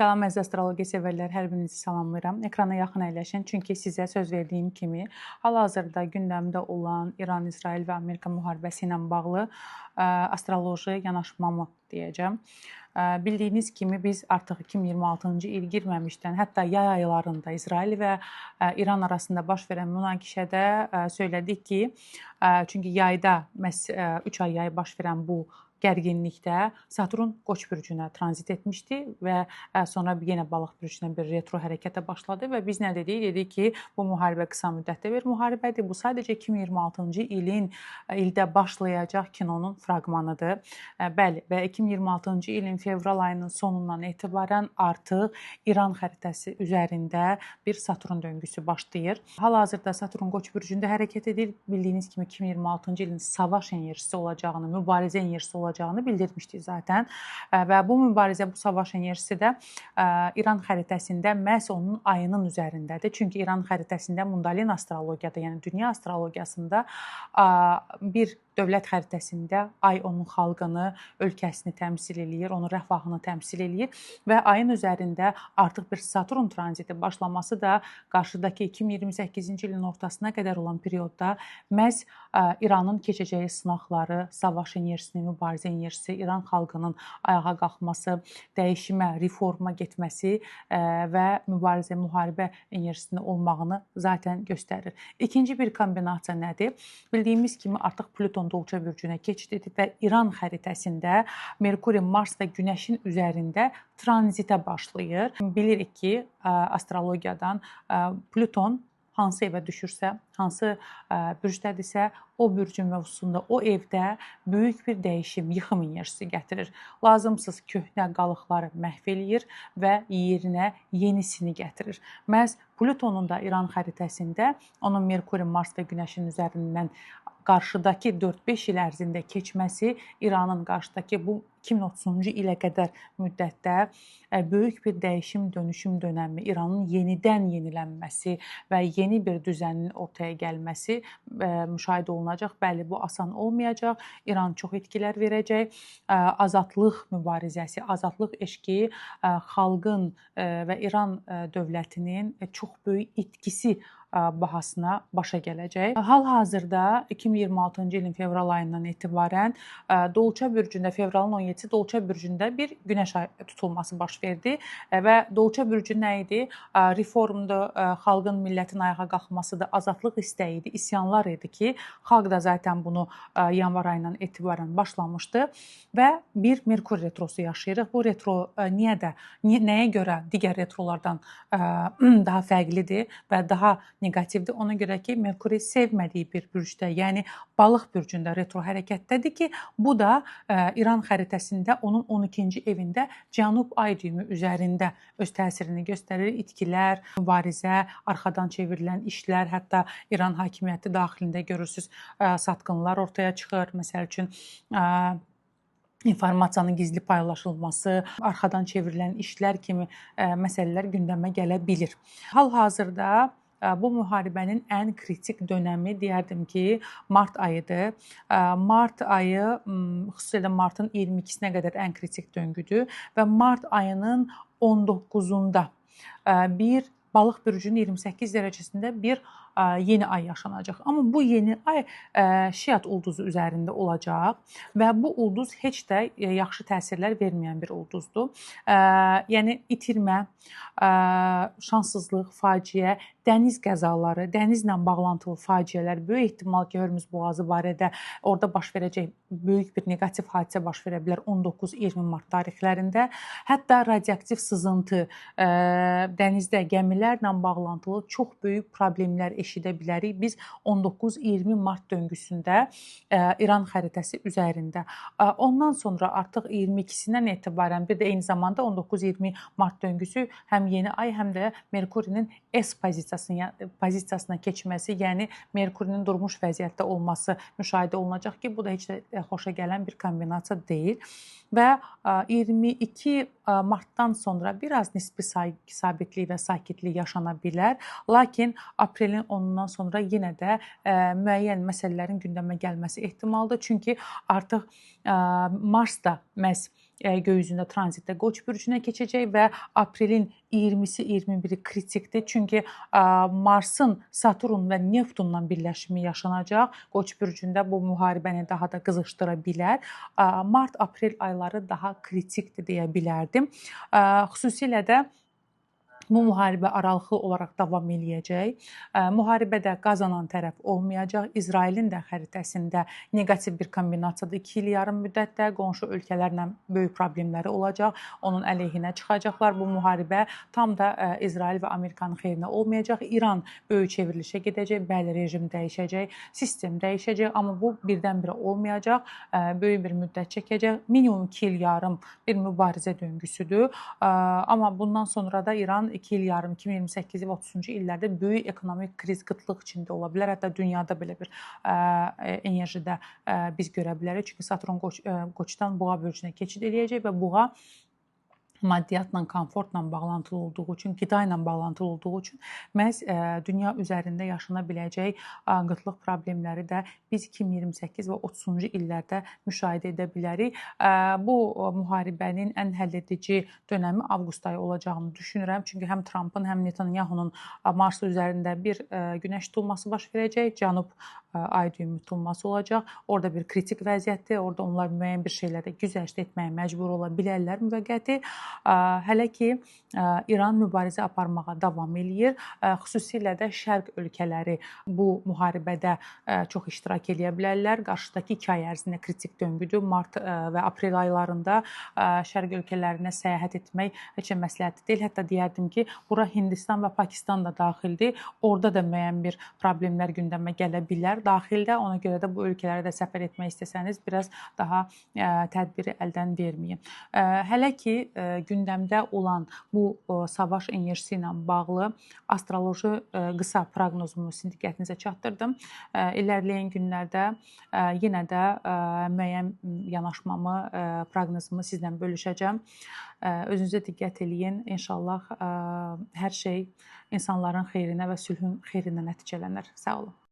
Salam əziz astrologiya sevərlər, hər birinizi salamlayıram. Ekrana yaxın əyləşin, çünki sizə söz verdiyim kimi hal-hazırda gündəmdə olan İran, İsrail və Amerika müharibəsi ilə bağlı astroloji yanaşmamı deyəcəm. Bildiyiniz kimi biz artıq 2026-cı il girməmişdən, hətta yay aylarında İsrail və İran arasında baş verən münaqişədə söylədik ki, çünki yayda məhz 3 ay yay baş verən bu gərginlikdə Saturn Qoç bürcünə tranzit etmişdi və sonra yenə Balıq bürcünə bir retro hərəkətə başladı və biz nə dedik? Dedik ki, bu müharibə qısa müddətli bir müharibədir. Bu sadəcə 2026-cı ildə başlayacaq kinonun fraqmanıdır. Bəli, və 2026-cı ilin fevral ayının sonundan etibarən artıq İran xəritəsi üzərində bir Saturn döngüsü başlayır. Hal-hazırda Saturn Qoç bürcündə hərəkət edir. Bildiyiniz kimi 2026-cı ilin savaş enerjisi olacağını, mübarizə enerjisi olacağını bildirmişdik zaten. Və bu mübarizə, bu savaş enerjisi də İran xəritəsində məhz onun ayının üzərindədir. Çünki İran xəritəsində Mundalin astrologiyada, yəni dünya astrologiyasında bir dövlət xəritəsində ay onun xalqını, ölkəsini təmsil eləyir, onun rəfahını təmsil eləyir və ayın üzərində artıq bir Saturn tranziti başlaması da qarşıdakı 2028-ci ilin ortasına qədər olan periodda məhz İranın keçəcəyi sınaqları, savaş enerjisini, mübarizə enerjisi, İran xalqının ayağa qalxması, dəyişimə, reforma getməsi və mübarizə, müharibə enerjisinin olmağını zaten göstərir. İkinci bir kombinasiya nədir? Bildiyimiz kimi artıq Pluton Dolça bürcünə keçid edib və İran xəritəsində Merkuri, Mars və Günəşin üzərində tranzitə başlayır. Bilirik ki, astrologiyadan Pluton hansı evə düşürsə, hansı bürcdədirsə, o bürcün mövzusunda, o evdə böyük bir dəyişim, yıxım enerjisi gətirir. Lazımsız köhnə qalıqları məhv eləyir və yerinə yenisini gətirir. Məhz Plutonun da İran xəritəsində onun Merkuri, Mars və Günəşin üzərindən qarşıdakı 4-5 il ərzində keçməsi İranın qarşıdakı bu 2030-cu ilə qədər müddətdə böyük bir dəyişim, dönüşüm dönəmi, İranın yenidən yenilənməsi və yeni bir düzənin ortaya gəlməsi müşahidə olunacaq. Bəli, bu asan olmayacaq. İran çox itkilər verəcək. Azadlıq mübarizəsi, azadlıq eşqi xalqın və İran dövlətinin çox böyük itkisi bahasına başa gələcək. Hal-hazırda 2026-cı ilin fevral ayından etibarən Dolça bürcündə fevralın 17-si Dolça bürcündə bir günəş tutulması baş verdi və Dolça bürcü nə idi? Reformdur, xalqın, millətin ayağa qalxmasıdır, azadlıq istəyi idi, isyanlar idi ki, xalq da zaten bunu yanvar ayından etibarən başlamışdı və bir Merkur retrosu yaşayırıq. Bu retro nəyə görə digər retrolardan daha fərqlidir və daha neqativdir? Ona görə ki, Merkuri sevmədiyi bir bürcdə, yəni Balıq bürcündə retro hərəkətdədir ki, bu da İran xəritəsində onun 12-ci evində Cənub ay düyümü üzərində öz təsirini göstərir. İtkilər, mübarizə, arxadan çevrilən işlər, hətta İran hakimiyyəti daxilində görürsünüz, satqınlar ortaya çıxır. Məsəl üçün, informasiyanın gizli paylaşılması, arxadan çevrilən işlər kimi məsələlər gündəmə gələ bilir. Hal-hazırda bu müharibənin ən kritik dönəmi deyərdim ki, mart ayıdır. Mart ayı, xüsusilə martın 22-sinə qədər ən kritik döngüdür və mart ayının 19-unda bir Balıq bürcünün 28 dərəcəsində bir yeni ay yaşanacaq. Amma bu yeni ay Şiat ulduzu üzərində olacaq və bu ulduz heç də yaxşı təsirlər verməyən bir ulduzdur. Yəni itirmə, şanssızlıq, faciə, dəniz qəzaları, dənizlə bağlantılı faciələr, böyük ehtimal ki, Hörmüz boğazı barədə orada baş verəcək böyük bir neqativ hadisə baş verə bilər 19-20 mart tarixlərində. Hətta radioaktiv sızıntı, dənizdə gəmilərlə bağlantılı çox böyük problemlər eşidə bilərik biz 19-20 mart döngüsündə İran xəritəsi üzərində. Ondan sonra artıq 22-sindən etibarən bir də eyni zamanda 19-20 mart döngüsü həm yeni ay, həm də Merkurinin S pozisiyasına keçməsi, yəni Merkurinin durmuş vəziyyətdə olması müşahidə olunacaq ki, bu da heç də xoşa gələn bir kombinasiya deyil. Və 22 martdan sonra biraz nisbi sabitlik və sakitlik yaşana bilər. Lakin aprelin 10-undan sonra yenə də müəyyən məsələlərin gündəmə gəlməsi ehtimaldır. Çünki artıq Mars da məhz göy üzündə tranzitdə Qoç bürcünə keçəcək və aprelin 20-si 21-i kritikdir. Çünki Marsın Saturn və Neptunla birləşimi yaşanacaq. Qoç bürcündə bu müharibəni daha da qızışdıra bilər. Mart-aprel ayları daha kritikdir deyə bilərdim. Xüsusilə də bu müharibə aralıqlı olaraq davam eləyəcək. Müharibədə qazanan tərəf olmayacaq. İsrailin də xəritəsində neqativ bir kombinasiyadır. 2 il yarım müddətdə qonşu ölkələrlə böyük problemləri olacaq. Onun əleyhinə çıxacaqlar. Bu müharibə tam da İsrail və Amerikanın xeyrinə olmayacaq. İran böyük çevrilişə gedəcək. Bəli, rejim dəyişəcək, sistem dəyişəcək, amma bu birdən-birə olmayacaq. Böyük bir müddət çəkəcək. Minimum 2 il yarım bir mübarizə döngüsüdür. Amma bundan sonra da İran 2 il yarım, 2028 və 30-cu illərdə böyük ekonomik kriz, qıtlıq içində ola bilər. Hətta dünyada belə bir enerjidə biz görə bilərik. Çünki Saturn Qoçdan Boğa bürcünə keçid eləyəcək və Boğa maddiyyatla, komfortla bağlantılı olduğu üçün, qida ilə bağlantılı olduğu üçün məhz dünya üzərində yaşana biləcək qıtlıq problemləri də biz 2028 və 30-cu illərdə müşahidə edə bilərik. Bu müharibənin ən həlledici dönəmi avqust ayı olacağını düşünürəm. Çünki həm Trampın, həm Netanyahunun Mars üzərində bir günəş tutulması baş verəcək, cənub ay düyümü tutulması olacaq. Orada bir kritik vəziyyətdir. Orada onlar müəyyən bir şeylərdə güzəşt etməyə məcbur ola bilərlər müvəqqəti. Hələ ki İran mübarizə aparmağa davam eləyir. Xüsusilə də Şərq ölkələri bu müharibədə çox iştirak eləyə bilərlər. Qarşıdakı 2 ay ərzində kritik döngüdür. Mart və aprel aylarında Şərq ölkələrinə səyahət etmək heç də məsləhətli deyil. Hətta deyərdim ki, bura Hindistan və Pakistan da daxildir. Orada da müəyyən bir problemlər gündəmə gələ bilər daxildə. Ona görə də bu ölkələrə də səfər etmək istəsəniz biraz daha tədbiri əldən verməyin. Hələ ki gündəmdə olan bu savaş enerjisi ilə bağlı astroloji qısa proqnozumu sizin diqqətinizə çatdırdım. İlerləyən günlərdə yenə də müəyyən yanaşmamı, proqnozumu sizlə bölüşəcəm. Özünüzə diqqət eləyin. İnşallah hər şey insanların xeyrinə və sülhün xeyrinə nəticələnər. Sağ olun.